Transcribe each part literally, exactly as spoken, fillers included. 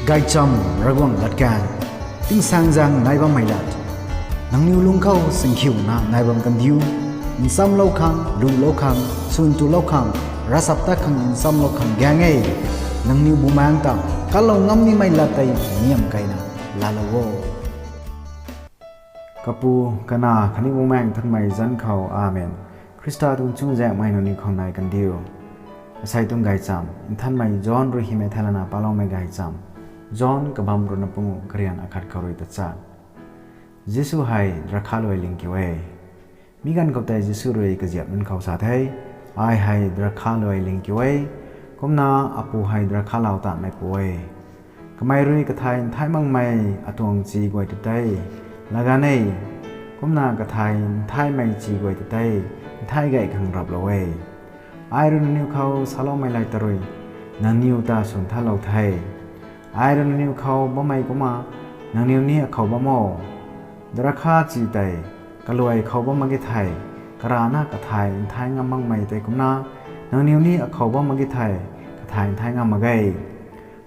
Gaychamv Ravguangc latkaeng, tingsaengzaeng nai bammei lat. Nangniw lung khou singkhiuna nai bam kandiu, nsamlou khang, lulou khang, swntulou khang, ravchaptat khang nsamlou khang gaeng e. Nangniw bumaengc ta kalou ngam nimei lat tei niam keyna laalou o. Kapu, Kanac khatni Bumaengh Nthanmei zanc khou, Amen. Khrista tuang chuzaenghmei nangniw khou nai kandiu. Asei tuang gaychamv Nthanmei John rui hymei thaylana paloumei gaychamv. John kabamv ruhna panguh, karian akhat khou rui tachat. Jisu hei drakha luai ling kiu e. Mi ganv khou tei Jisu rui kaziap nunc khou sa the, Ai hei drakha luai ling kiu e, kumna Apu hei drakha lau tanmeipu e. Kamei rui kathai nthai makmei atuang chi guay ta tei laa ganv e, kumna kathai nthaimei chi guay ta tei nthai gay khang raplou e. Ai rui nangniw khou saloumei lat ta rui nangniw ta swn thalou the. Ai rui nangniw khou bammei kumna nangniw ni akhou bam o. Drakha chi tei kaluai khou bam mak ge thei, karana kathai nthai ngam makmei tei kumna, nangniw ni akhou bam mak ge thei, kathai nthai ngam mak ge.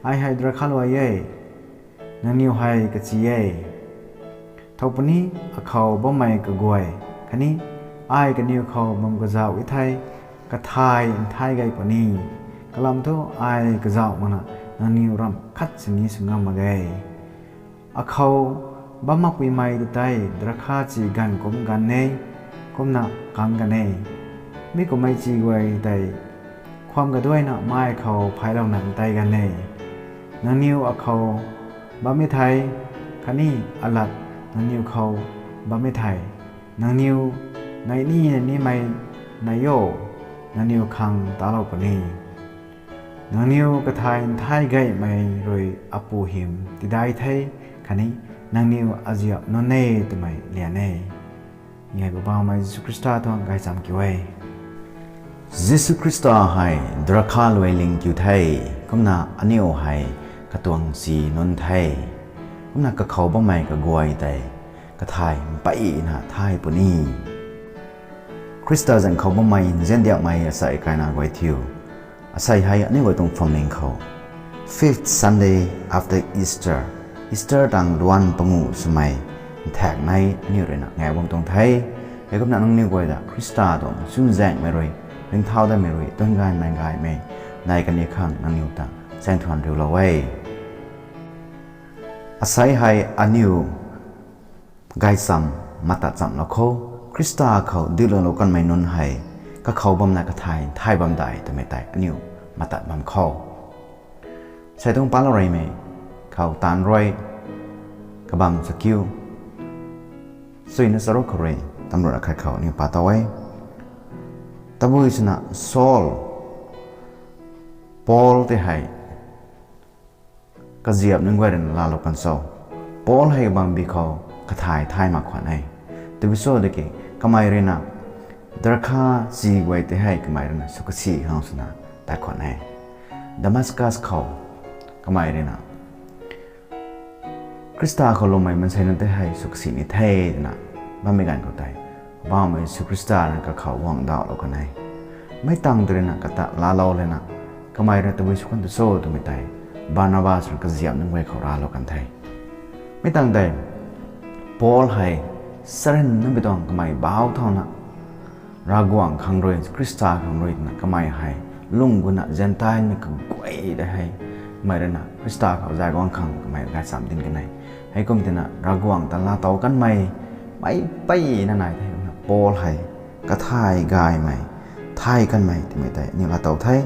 Ai hei drakha luai e, nangniw hei kachi e. Thow puni akhou bammei kaguay khatni ai kaniw khou bam kazauh e thei, kathai nthai gay puni. Kalam thu ai kazauh makna nangniw ramh khat sini sw ngam mak ge. Akhou bam makpuimei ta tei drakha chi ganv kumc ganv e, kumna kang ganv e. Mi kummei chi guay tei khwan kaduaina mai khou pheylouna ntei ganv e. Nangniw akhou bammei thei, khatni alat nangniw khou bammei thei, nangniw nei nina nimei nei o, nangniw khang talou puni. Nangniw kathai nthai gaymei rui Apu hym tidai the, khatni nangniw aziap nunc e twmei lian e. Ngai Poubauhmei Jisu Khrista tuang gaychamv kiu e. Jisu Khrista hei drakha luai ling kiu the, kumna aniw hei katuang chi nunc the, kumna kakhou bammei kaguay tei kathai mpeyna thay puni. Khrista zanc khou bammei nziandiakmei asei kaina guay thiu, asei hei aniw guay tuang phuamling khou fifth Sunday after Easter, Easter tang luan panguh swmei nthaekc nei aniw ruina ngai bam tuang the. Heikumna nangniw guay ta Khrista tuang chuzaenghmei rui, ringcthau datmei rui, tuang gaymei gaymei nai kani khang nangniw ta chaeng thuan riulou e. Asei hei aniw gaychamv matat chamlou khou, Khrista khou dinclou kanmei nunc hei kakhou bamna kathai nthai bam dai twmei tei aniw matat bam khou, sei tuang palou reymei khou taanv rui kabamv chakiu, suina charuk khou rui tamruna khat khou aniw pa tow e. Tabui swna Saul, Paul tei hei kaziap nunc guay ruina laalou kan cho? Paul hei kabambi khou kathai thay mak khwan e. Tabui cho tiki kamei ruina drakha chi guay tei hei kamei ruina sw kasi khang swna tat khwan e. Damascus khou kamei ruina Khrista khou lwmmei maansei nunc tei hei sw kasi ni the twna bammei ganv khou tei, Poubauhmei Jisu Khrista ruina kakhou guang ndauhlou kan e. Mei tangv tei ruina kata laalou lana, kamei ruina tabui sw kan tu cho twmei tei Barnabas ruina kaziap nunc guay khou raclou kan the. Mei tangv tei Paul hei charynmei tuang kamei bauc thauna Ravguangc khang rui, Khrista khang rui twna kamei hei lung guna Gentile mei kaguay tei hei kamei ruina Khrista khou zay guang khang kamei gaychamv dinc kan e. Heikum twna Ravguangc ta laatow kanmei meic mpeyna nai the. Kumna Paul hei kathai gaymei, thay kanmei twmei tei aniw laatow the.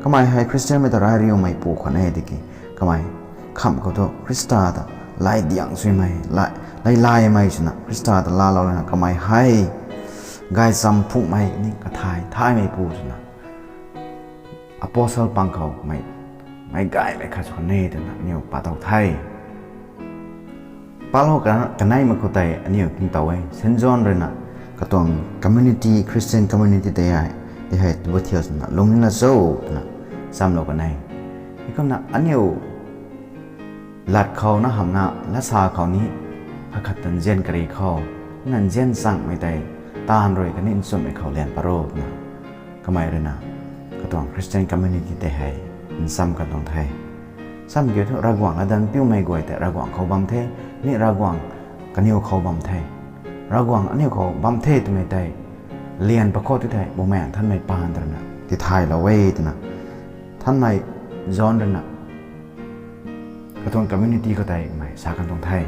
Kamei hei Khristianmei ta reyriumeipu khwan e tiki, kamei khamh khou thu Khrista ta lay diang suimei, lay, lay laymei swna Khrista ta laalou lana kamei hei gaychamv phungmei ni kathai thaymeipu swna Apostle pang khou kamei, meic gaymei khat sw kan e twna aniw pa tow the. Palou ka, kaneimei khou tei aniw king tow e. Saint John ruina katuang community, Christian community tei hei, tei hei tabui thiu swna lungning la cho twna chamlou kan e. Heikumna aniw lat khou na hamhna, latsa khou ni, akhat ta nzian kari khou, na nzian changmei tei taanv rui khatni nchumhmei khou lian pat ro twna kamei ruina katuang Christian community tei hei ncham kan tuang the. Sam kiu thu Ravguangc latdanv piumei guay tei Ravguangc khou bam the, ni Ravguangc kaniw khou bam the. Ravguangc aniu khou bam the twmei tei lian pakho tu thei Bumaengh Nthanmei paan rui na tithaylou e twna Nthanmei John rui na katuang community khou tei mei sa kan tuang the.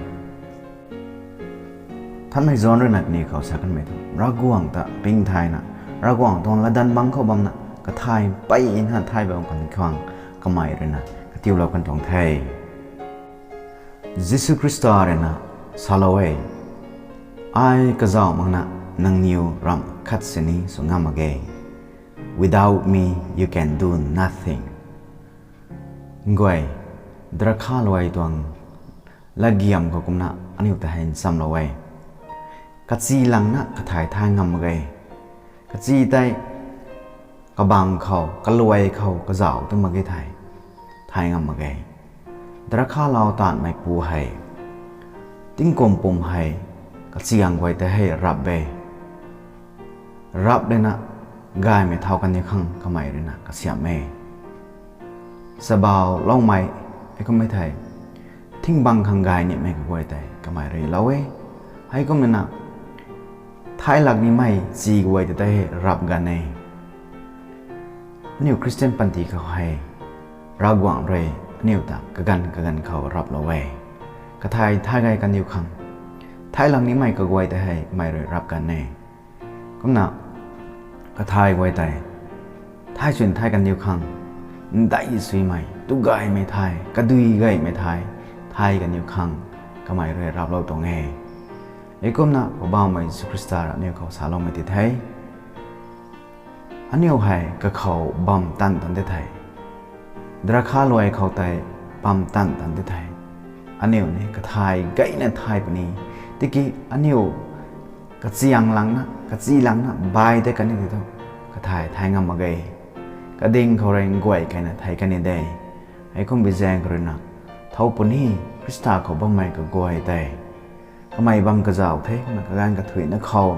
Nthanmei John rui na kaniw khou sa kanmei thu Ravguangc ta ping thayna, Ravguangc tuang latdanv bangc khou bamna kathay peyna thay bam kan khang kamei rui na katiulou kan tuang the. Jisu Khrista rui na salou e, ai kazauh makna nangniw ramh khat sini sw ngam mak ge. Without me, you can do nothing. Nguay, drakha luai tuang latgiam khou kumna aniu ta hei nchamlou e. Kachi langna kathay thay ngam mak ge. Kachi tei kabang khou, kaluai khou, kazauh tu mak ge thei, thay ngam mak ge. Drakha lau taanvmeipu hei, tingkum pum hei, kachiang guay tei hei rap e. Rap lana gaymei thau kan ni khang kamei rui na kasiamh e. Sabau loumei, hei kummei thei, thingbang khang gay nimei kaguay tei kamei rui lou e. Hei kumna, thaylak nimei chi guay tei tei hei rap ganv e. Aniu Khristian panty khou hei, Ravguangc rui aniu ta kaganv kaganv khou raplou e. Kathay thay gay kaniw khang, thaylak nimei kaguay tei hei kamei rui rap ganv e. Kumna, kathay guay tei, thay chwn thay kaniw khang, ndai suimei, tu gaymei thay, kadui gaymei thay, thay kaniw khang, kamei rui raplou tuang e. Hei kumna Poubauhmei Jisu Khrista rui aniu khou saloumei ti the. Aniu hei kakhou bam tan tan de thei, drakha luai khou tei bam tan tan de thei, aniu ni kathay gayna thay puni. Tiki aniu kachiang langna, kachi langna bai tei kan ni ti thu, kathay thay ngam mak ge. Kading khou rui nguay kayna thei kan ni de. Hei kum bi zaeng khou rui na, thow puni, Khrista khou bammei kaguay tei kamei bam kazauh the, kumna kaganv kathuicna khou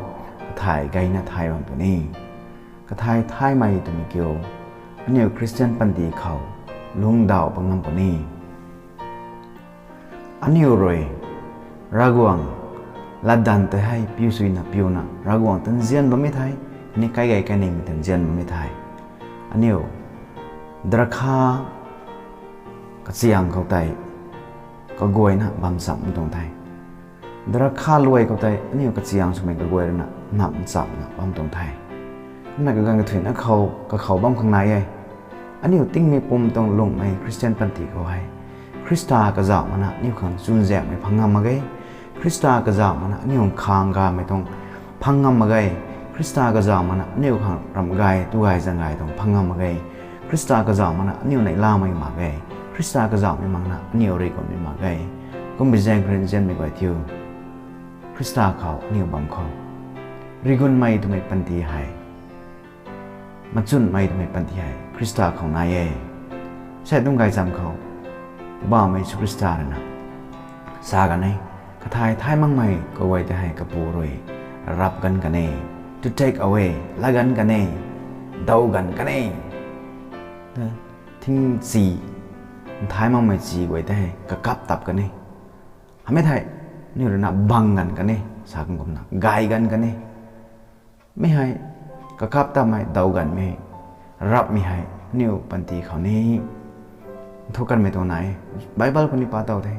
kathay gayna thay bam puni. Kathay thaymei twmei kiu, aniu Khristian panty khou lungcdauh pat ngam puni. Aniu rui Ravguangc latdanv tei hei piu suina piuna, Ravguangc ta nzian bammei thei, ni kai gay kai ningmei ta nzian bammei thei, aniu drakha kachiang khou tei kaguayna bam cham tuang the. Drakha luai khou tei aniu kachiang swmei kaguay rui na nap nchamna bam tuang the. Kumna kaganv kathuicna khou, kakhou bam khang nai e. Aniu tingmei pum tuang lungmei Khristian panty khou hei, Khrista kazauh makna aniu khang chunzaenghmei phang ngam mak ge. Khrista kazauh makna aniu khang gaymei tuang phang ngam mak ge. Khrista kazauh makna aniu khang ramh gay, tu gay, zaeng gay tuang phang ngam mak ge. Khrista kazauh makna aniu neihlamei mak ge. Khrista kazauhmei makna aniu rigunmei mak ge. Kum bi zaeng khou rui nzianmei guay thiu, Khrista khou aniu bam khou, rigunmei twmei panty hei, machunmei twmei panty hei Khrista khou nai e. Sei tuang gaychamv khou, Poubauhmei Jisu Khrista rui na sa kan e, kathay thay makmei kaguay tei hei kapu rui rap ganv kan e, to take away, la ganv kan e, dau ganv kan e. Thing chi, thay makmei chi guay tei hei kakap tap kan e. Hamei thei, aniu rui na bang ganv kan e, sa kan kumna gay ganv kan e. Mi hei, kakap tapmei, dau ganvmei, rapmei hei aniu panty khou ni nthu kanmei tuang nai e. Bible khou ni pa tow the,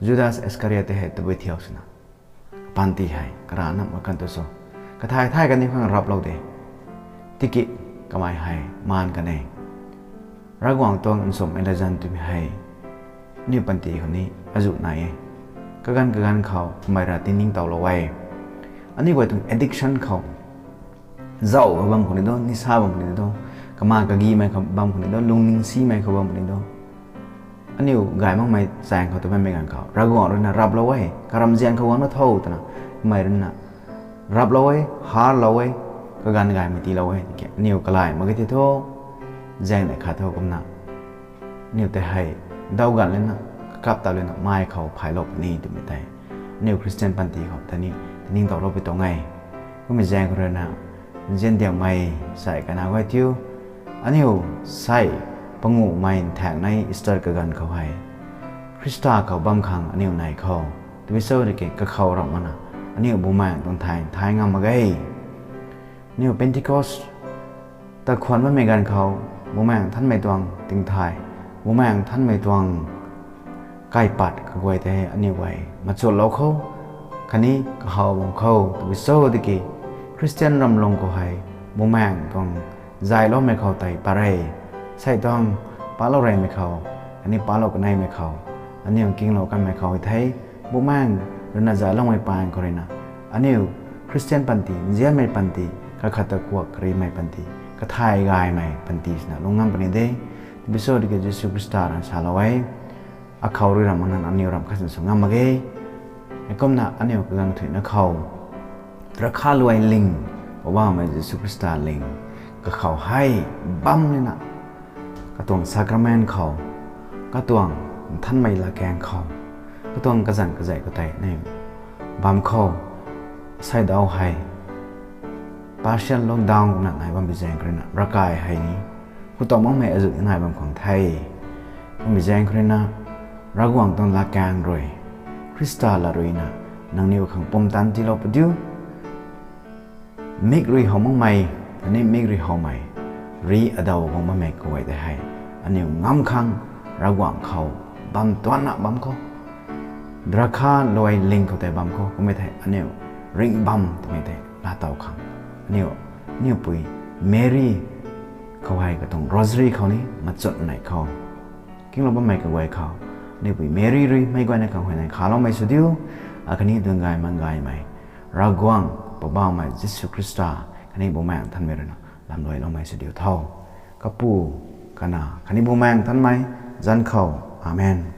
Judas Iscariot tei hei tabui thiu swna, panty hei karana mak kan tu cho, kathay thay kaniw khang raplou de. Tiki kamei hei maan kan e. Ravguangc tuang nsumei latzan twmei hei aniu panty khou ni azuh nai e. Kaganv kaganv khou kamei ra tiningtowlou e. Aniu guay tuang addiction khou, zauh khou bam khou ni do, nisa bam khou ni do, kama kagimei khou bam khou ni do, lungning simei khou bam khou ni do, aniu gay makmei chaeng khou tu bammei ganv khou Ravguangc rui na raplou e, karamzian khou guangna tho twna kamei rui na raplou e, harlou e, kaganv gaymei tiilou e. Tiki aniu kalay mak ge ti thu, zaeng neih khat thu kumna aniu tei hei dau ganv lana, kakap tap lana mai khou phaylou puni twmei tei aniu Khristian panty khou ta ni tiningtowlou pui tuang e. Kummei zaeng khou rui na, nzian diangmei sei kana guay thiu, aniu sei panguhmei nthaekc nei Easter kaganv khou hei Khrista khou bam khang aniu nai khou, tabui cho tiki kakhou ramh makna aniu Bumaengc tuang thay thay ngam mak ge. Aniu Pentecost ta khwan bammei ganv khou Bumaengc Nthanmei tuang tingthay, Bumaengc Nthanmei tuang kaipat kaguay tei aniu guay machutlou khou khatni kahaw bam khou, tabui cho tiki Khristian ramlung khou hei Bumaengc tuang zayloumei khou tei pat re. Sei tuang palou reymei khou khatni palou kaneimei khou, aniu kinglou kanmei khou the, Bumaengc ruina zayloumei paan khou ruina aniu Khristian panty, nzianmei panty, kakhat ta kuak karimei panty, kathay gaymei panty swna lung ngam puni de. Tabui cho tiki Jisu Khrista rui salou e, akhou rui ramh makna aniu ramh khat sw ngam mak ge. Heikumna aniu kaganv thuina khou drakha luai ling, Poubauhmei Jisu Khrista ling kakhou hei bam nina, katuang sacrament khou, katuang nthanmei latkaeng khou, katuang kazanc kazei khou tei aniu bam khou, seidau hei partial lockdown kumna nai bambi zaeng khou ruina ravkai hei ni khou tau makmei azuh nai bam khang the. Kumbi zaeng khou ruina Ravguangc tuang latkaeng rui, Khrista lat ruina nangniw khang pumtan tiilou padiu, mik rui how makmei, khatni mik rui howmei, ri adaw guang bammei kaguay tei hei aniu ngam khang Ravguangc khou bam tuanna bam khou, drakha luai ling khou tei bam khou, kummei thei aniu ringh bam twmei tei laatow khang, aniu, aniu pui Mary khou hei katuang rosary khou ni machut nei khou, kinglou bammei kaguay khou, aniu pui Mary rui meic guayna khang huayney khaloumei sw diu, akhatni dungc gay mang gaymei Ravguangc Poubauhmei Jisu Khrista khatni Bumaengc Nthanmei ruina lamluailoumei sw diu tho. Kapu, Kanac khatni Bumaengc Nthanmei zanc khou. Amen.